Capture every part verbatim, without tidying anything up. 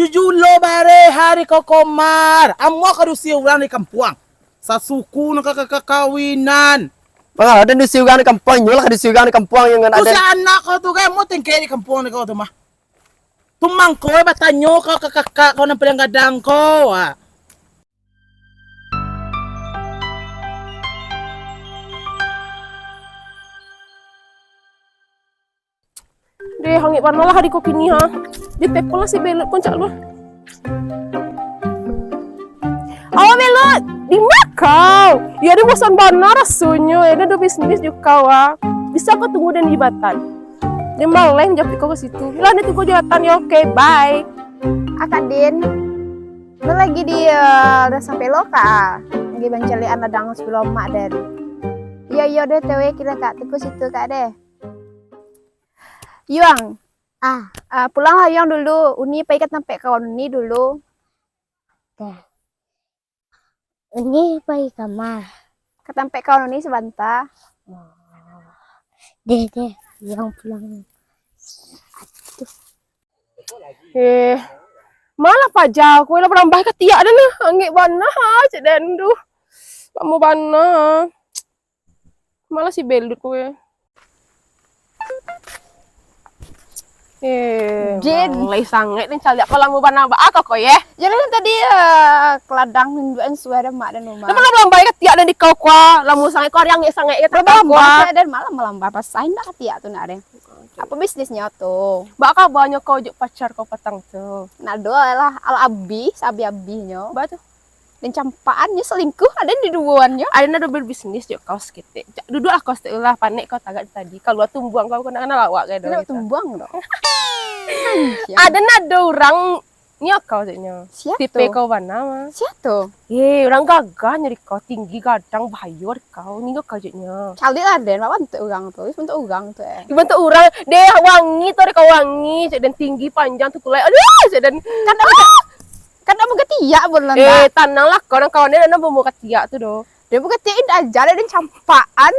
Julo bareh hari ko Komar. Amuah ka diusia urang di kampuang. Sasuku nan ka, ka, ka kawinan. Bang, ado diusia urang di kampuang, nyo lah ka diusia urang di kampuang yang Tu si ado. Anak ko tu kan, mau tengke di kampuang ko tu mah. Tu mangko batanyo ka, ka kakak ko nan paliang gadang ko. Ah. Deh, hangek bana lah hari ko kini, ha. Ditelepon lah si Belut ko, cak lu. Halo, Belut, di ma kau? Yo, deh, bosan bana rasonyo. Yo, deh, ado bisnis jo kau, ha. Bisa kau tunggu den di jambatan? Deh, maleh manjapuik kau ka situ. Lah, deh, tunggu jambatan, yo. Oke, bye. Akak Din, lo lagi di, eh, Ladang Sampelo, Kak? Lagi mancaliak ladang sapuluah mak, Den. Iyo, iyo, deh, tewe kiro, Kak. Tunggu situ, Kak, deh. Yuang. Ah. Ah, pulanglah Yuang dulu. Uni pai ka tampek kawan Uni dulu. Deh. Uni pai kama? Ka tampek kawan Uni sabanta. Oh. Deh, deh, Yuang pulang. Aduh. Eh, malah paja ko lah barambah katiak den nah. Angek bana, cek den tu. Lamo bana. Malah si Belut ko, eh. Eh, Jin. Maleh sangaik ni caliak ko lamo bana ba-, ah, ko, ko, ye. Jadi tadi, eh, ka ladang induak sudah mak dan rumah. Lamo-lamo lambai katiak dan di kau kua, lamo sangaik ko, ari angek sangaik ye, tak kau kua. Lambai dan malam malam ba-, pasain dah katiak tu nak deh. Oke. Apa bisnisnya tu? Ba kabanyo kau juk pacar kau patang tu? Nah, doa lah, al abih, sabi-abihnyo. Ba tu. Dan campakan nyo selingkuh, aden di duoan nyo. Aden ado berbisnis jo kau saketek. Cak, duduaklah kau saketek lah, panek kau tagak tadi. Kalua tumbuang kau, kau nak kanai lawak kau. Kena tumbuang dong. Aden ado urang nyo kau caknyo. Sia tu? Tipe kau bana mah. Sia tu? Eh, urang gagah nyo di kau, tinggi gadang, bahayo di kau. Ninggo kau caknyo. Caliak lah den, mak bantuak urang tu. Wis bantuak urang tu, eh. Ih, bantuak urang. Deh, wangi tu, deh kau wangi. Cak den tinggi, panjang, tukulai. Aduh, cak den. Kan dak Kan nak muka tiak pun lah. Eh, tanang lah kau, nan kawan dia nan bamuka tiak tu doh. Dia muka tiak indak aja, dia campakan.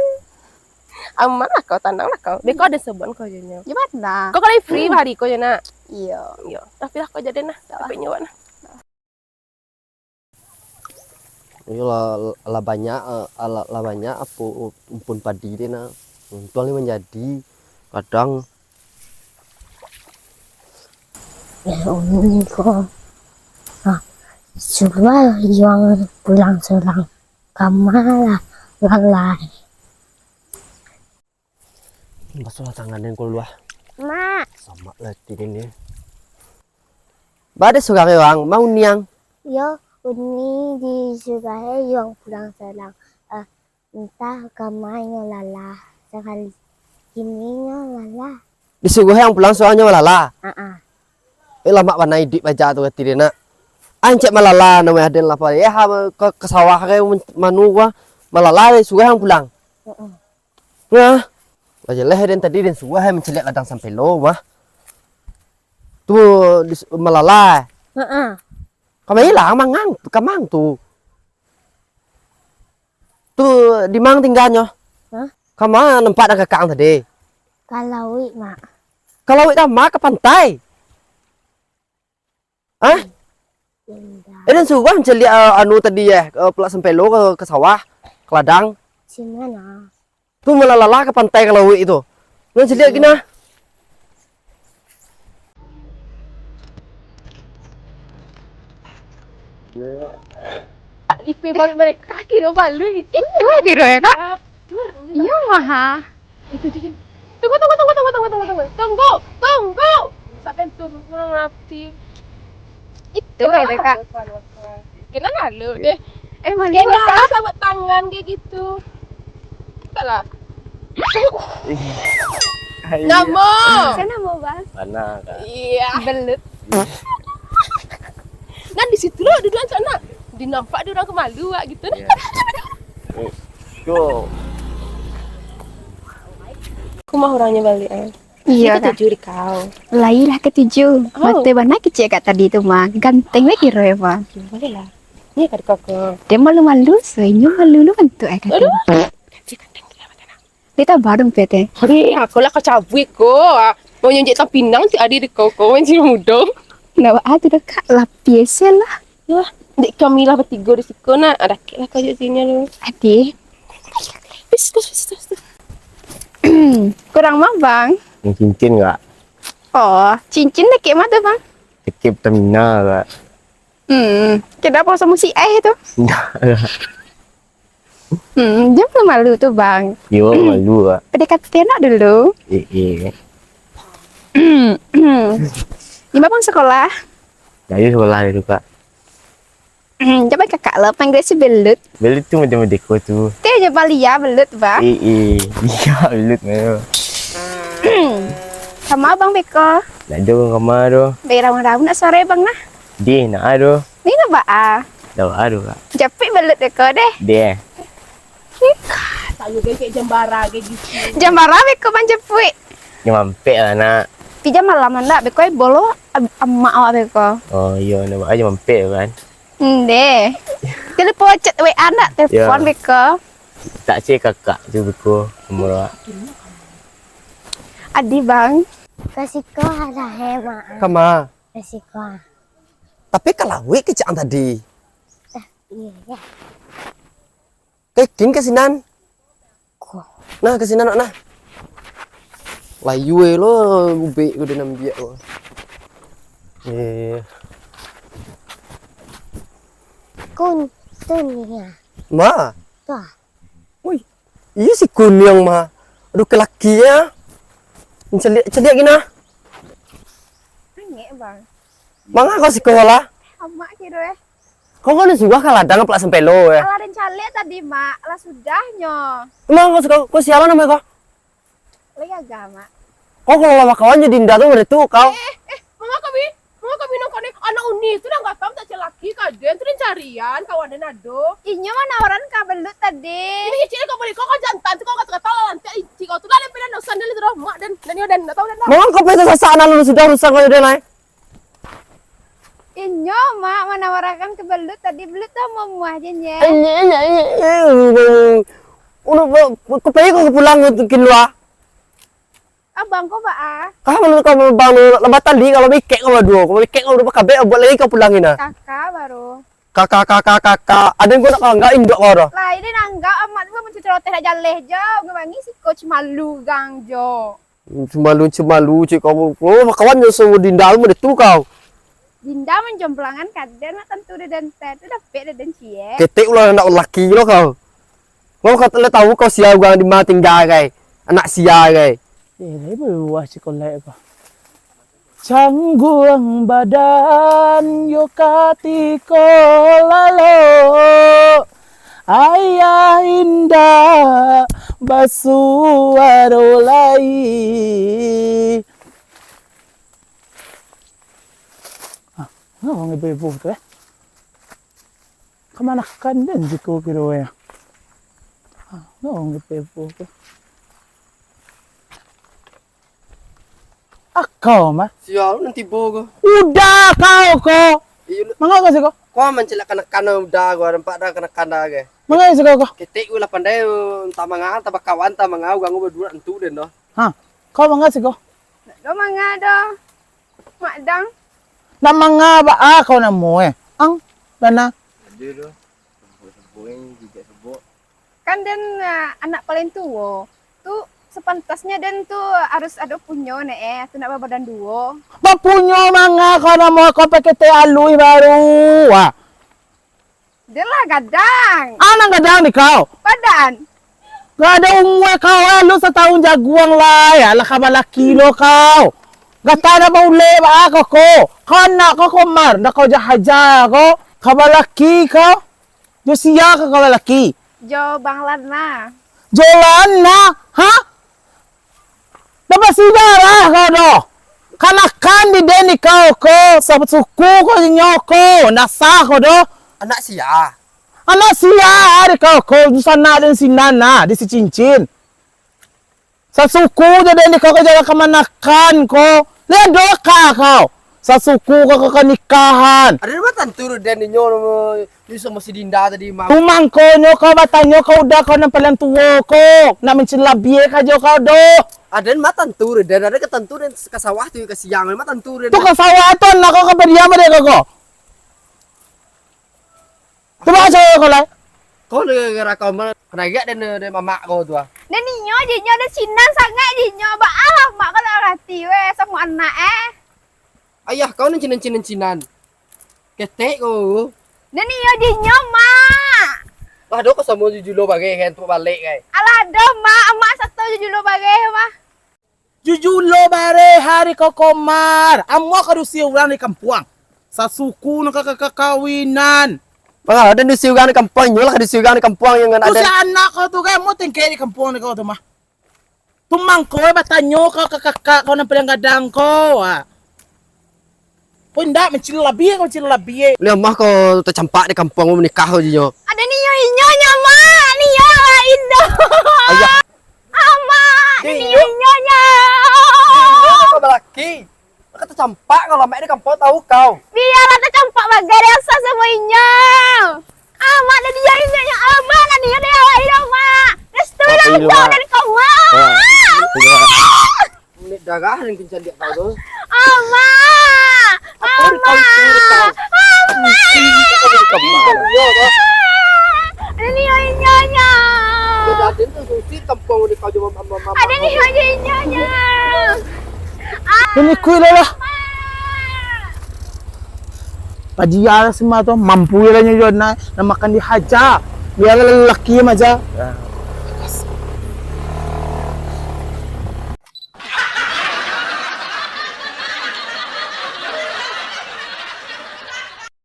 Aman lah kau, tanang lah kau. Beko ada sebuan kau je nyo. Gimana? Kau kalau free hari kau je nak. Iya. Iya. Tapi lah kau jadi nah. Tapi nyawa nah. Iyo lah, lah banyak, eh, lah, lah banyak apo, umpun padi dia nah. Untuang ni manjadi kadang. Eh, uni ko. Ah, suruah Yuang pulang surang. Kama lah lalai. Basuhlah tangan den ko luah. Mak. Samak lah ati den ni. Ba ado surang Yuang, ma uni ang? Yo, uni disuruah Yuang pulang surang. Eh, Entah kama nyo lalah, sakali kini nyo lalah. Disuruah ang pulang surang nyo malalah. Aa. Eh, lamak bana iduik bajak tu ati den nak. Ancek malalah namo aden lah, payah ka, ka sawah ka manu ka, malalah disuruah ang pulang. Heeh. Nah, lah jaleh den tadi den suruah mancaliak ladang sampelo mah. Tu dis-, malalah. Heeh. Kama ilang mangang tu, kamang tu. Tu di mang tingganyo? Hah? Kama nampak dang kakak ang tadi? Ka lauik, Mak. Ka lauik kama, ka pantai? Hah? Indak. Eh, den suruah mancaliak, eh, anu tadi, eh, eh, pulak sampelo ka, ka sawah, ka ladang. Sinan ah. Tu malalah ka pantai ka lauik tu. Nan caliak gina. Ipe baru mereka kiro balu itu. Itu kiro ya, Kak? Iya, maha. Itu dia. Tunggu, tunggu, tunggu, tunggu, tunggu, tunggu, tunggu, tunggu. Tunggu, tunggu. Sampai turun mati. Itu kiro, Kak. Kena lalu deh. Eh, mana? Kena sabut tangan kayak gitu. Salah. Namo? Saya namo, Bang. Mana, Kak? Iya. Belut. Nah, di situ lo duduk anak. Dinampak di urang kemalu, Wak, gitu nah. Iya. Eh, go. Aku mah orangnya balik, eh. Iya, Kak. Katuju di kau. Lai lah katuju. Oh. Mata bana kecil Kak tadi tu mah. Ganteng bae kiro ya, Bang. Boleh lah. Ni Kak, di kau. Dia malu-malu, so inyo malu lu bantuak ai Kak. Aduh. Dia tabah dompet eh. Hei, aku lah kau cabuik ko. Ah, mau nyonjek tampinang ti adi di kau, kau main siro mudo. Nak baa tu dah, Kak? Lapia se lah. Yo lah. Dek kami lah batigo di siko, nak. Ah, dakek lah kau jo siko tu. Adih. Terus, terus, terus, terus. Kurang mah, Bang? Yang cincin, Kak. Oh, cincin dakek ma tu, Bang? Dakek Pertamina, Kak. Hmm, kira poso musik ai tu. Indak, Kak. Hmm, jan malu tu, Bang. Yo, malu, Kak. P D K T nak dulu. Eh, eh. Di ma Bang sekolah? Dari sekolah dulu, Kak. Hmm, jan kakak lah panggil si Belut. Belut tu macam merdeka tu. Teh je balia Belut, Bang. Eh, eh. Iya, Belut tu. Kama Bang beko? Nak ada orang kama tu. Baik raun-raun nak sore, Bang, nah. Deh, nak ada. Ni nak baa? Dah baa tu, Kak. Japuik Belut beko deh. Deh. Tanyo gengkek jambara ge gitu. Jambara beko Bang japuik. Nyo mampek lah, nak. Pi jam malam ndak beko, bolo am-, amak awak beko. Oh, iyo, nak baa jam mampek tu kan. Ndeh. Telepon chat W A ndak, telepon beko. Tak cek kakak tu beko, nomor awak. Adih, Bang. Ka siko lah, he, Mak. Kama? Ka siko. Tapi ka lauik kecek ang tadi. Eh, iyo, yo. Ka ikin ka sinan. Ko. Nah, ka sinan, nak, nah. Layua lo ubek ko den ambiak ko. Eh. Kun, tu ni, ya. Ma. Tu, ah. Woi, iyo si kuniang mah. Aduh, kelaki ya. Caliak, caliak gina. Angek, Bang. Manga kau siko lah? Amak kiro, eh. Kau kan sudah ka ladang apak sampai lo, eh. Alah, den caliak tadi, Mak. Lah sudahnyo. Emang kau siko, kau siapa nama kau? Lagi agak, Mak. Kau kalau lama kawan jadi indah tu, berarti kau. Eh, eh, manga kami? Manga kami nang kau ni? Anak uni tu nang gatang tak celaki ka den tu, den carian kawan den ado. Inyo manawaran ka Belut tadi. Ini cicil kau beli, kau kan jantan tu, kau kata-kata lah lantik inci kau tu lah, den pindah dosan den tu dah, Mak, den, den, den, den, tak tahu den dah. Manga kau pesa sasak anak lu sudah rusak kau den, eh. Inyo, Mak, manawarakan ka Belut tadi, Belut tu amuah-amuah je, nye. Inyo, inyo, inyo, inyo. Udah, kau pergi kau pulang tu keluar. Abang ko baa? Kau menurut kau bang tu, lepas tadi kalau bikek kau baduo, kau bikek kau udah bakabek, buat lagi kau pulang ina. Kakak baru. Kakak, kakak, kakak. Ada yang kau nak kau anggap induk kau dah. Lah, ini nanggap amat tu macam celoteh nak jaleh je. Ngebangi siko cemalu gang jo. Cemalu-cemalu cik kau. Oh, kawan jo sama Dinda tu, mana tu kau? Dinda manjomblangan ka den, nak tantu deden teh tu dapek deden ciek. Ketek ulah nak laki lo kau. Kau kata lah tahu kau sia urang di ma tingga kai. Anak sia kai. Eh, lai baluah cik kolek kau. Cangguang badan yo katiko lalo, ayah indak basuaro lai. Ah, ngapa ibu tu, eh? Kamanakan den siko kiro, eh? Ah, ngapa ibu tu? Akau mah. Sia lu nan tibo ko. Udah kau ko. Iyo, lu. Manga kau siko? Kau mancilak kanakan udah ko, nampak dah kanakan dah ke. Manga siko ko? Ketek gue lah pandai, entah manga, entah bakawan, entah manga, ganggu berdua tentu den doh. Ha, kau manga siko? Nak doh manga doh. Mak dang. Nak manga baa kau namo eh? Ang, dana. Ada doh. Kan den, ah, anak paling tuo. Tu sepantasnya den tu harus ado punyo ne, eh, tu nak babadan duo. Bapunyo manga kau namo kau pakai teh alui baru. Ah. Den lah gadang. Ah, nan gadang di kau. Badan. Gak ada umua kau, eh, lu satahun jaguang lai, alah ka balaki lo kau. Gata nak baulek baa kau ko. Kau anak kau Komar, ndak kau jahaja kau. Ka balaki kau. Jo sia ka kawan laki? Jo Bang Lana. Jo Lana? Ha? Dah basudarah kau doh. Kanakan di den di kau ko, sasuku ko inyo ko, ndak sah kau doh. Anak sia? Anak sia di kau ko, dunsanak den sinan nah, di si cincin. Sasuku jo den di kau ko, jangan kamanakan ko. Lihat doka kau. Sasuku ka, ka, ka nikahan. Ado namo tantu den inyo, inyo samo si Dinda tadi, Mak. Tu mangkonyo kau batanyo ka Uda, kau nan paliang tuo ko. Nak mancilabie kajo kau doh. Ado namo tantu den, ado ka tantu den ka sawah tu ka siang, namo tantu den. Tu ka sawah tu anak kau ka padiam ado kau ko. Tu baa caro kau lai? Kau gara-gara kau ma-, kanai den, den mamak kau tu ah. Den inyo je inyo, den sinan sangaik je inyo. Baa mamak kau lah arati weh, samo anak eh. Ayah kau nan cinan-cinan cinan. Ketek kau. Den inyo je inyo, Mak. Lah do kau samo jo Julo bagai kan, tu balek kai. Alah do, Mak. Amak sato jo Julo bagai, Mak. Jujulo bareh hari ko Komar, amuah ka dusi urang di kampuang. Sasuku nan ka, ka, ka kawinan. Bang, ado dusi urang di kampuang, inyo lah ka dusi urang di kampuang yang Tu si anak kau tu kan, amuah tengkek di kampuang di kau tu mah. Tu mangko batanyo kau ka kakak kau nan paliang gadang ko, ah. Kau indak mancilabie, kau mancilabie. Liamah kau tacampak di kampuang, kau manikah kau jinyo. Ado niyo inyo nyo, Mak. Niyo lain doh. Ayah. Amak, ado niyo inyo nyo. Inyo kau balaki. Kau tacampak kalau mak di kampuang tahu kau. Bialah tacampak bagai dosa samo inyo. Amak, ado niyo inyo nyo. Amak, ado niyo doh lain doh, Mak. Restu lah kau dari kau, Mak. Minum darah nan kencang diak kau tu. Amak! Amak! Amak! Ini kau beri kemah. Ini inyonya. Sudah den tu susi kampuang di kau cuma mama. Ada ni aja inyonya. Ini kuih lah. Pajiar semua tu, mampu lah nyo nak, nak makan di haja. Biar lelaki aja.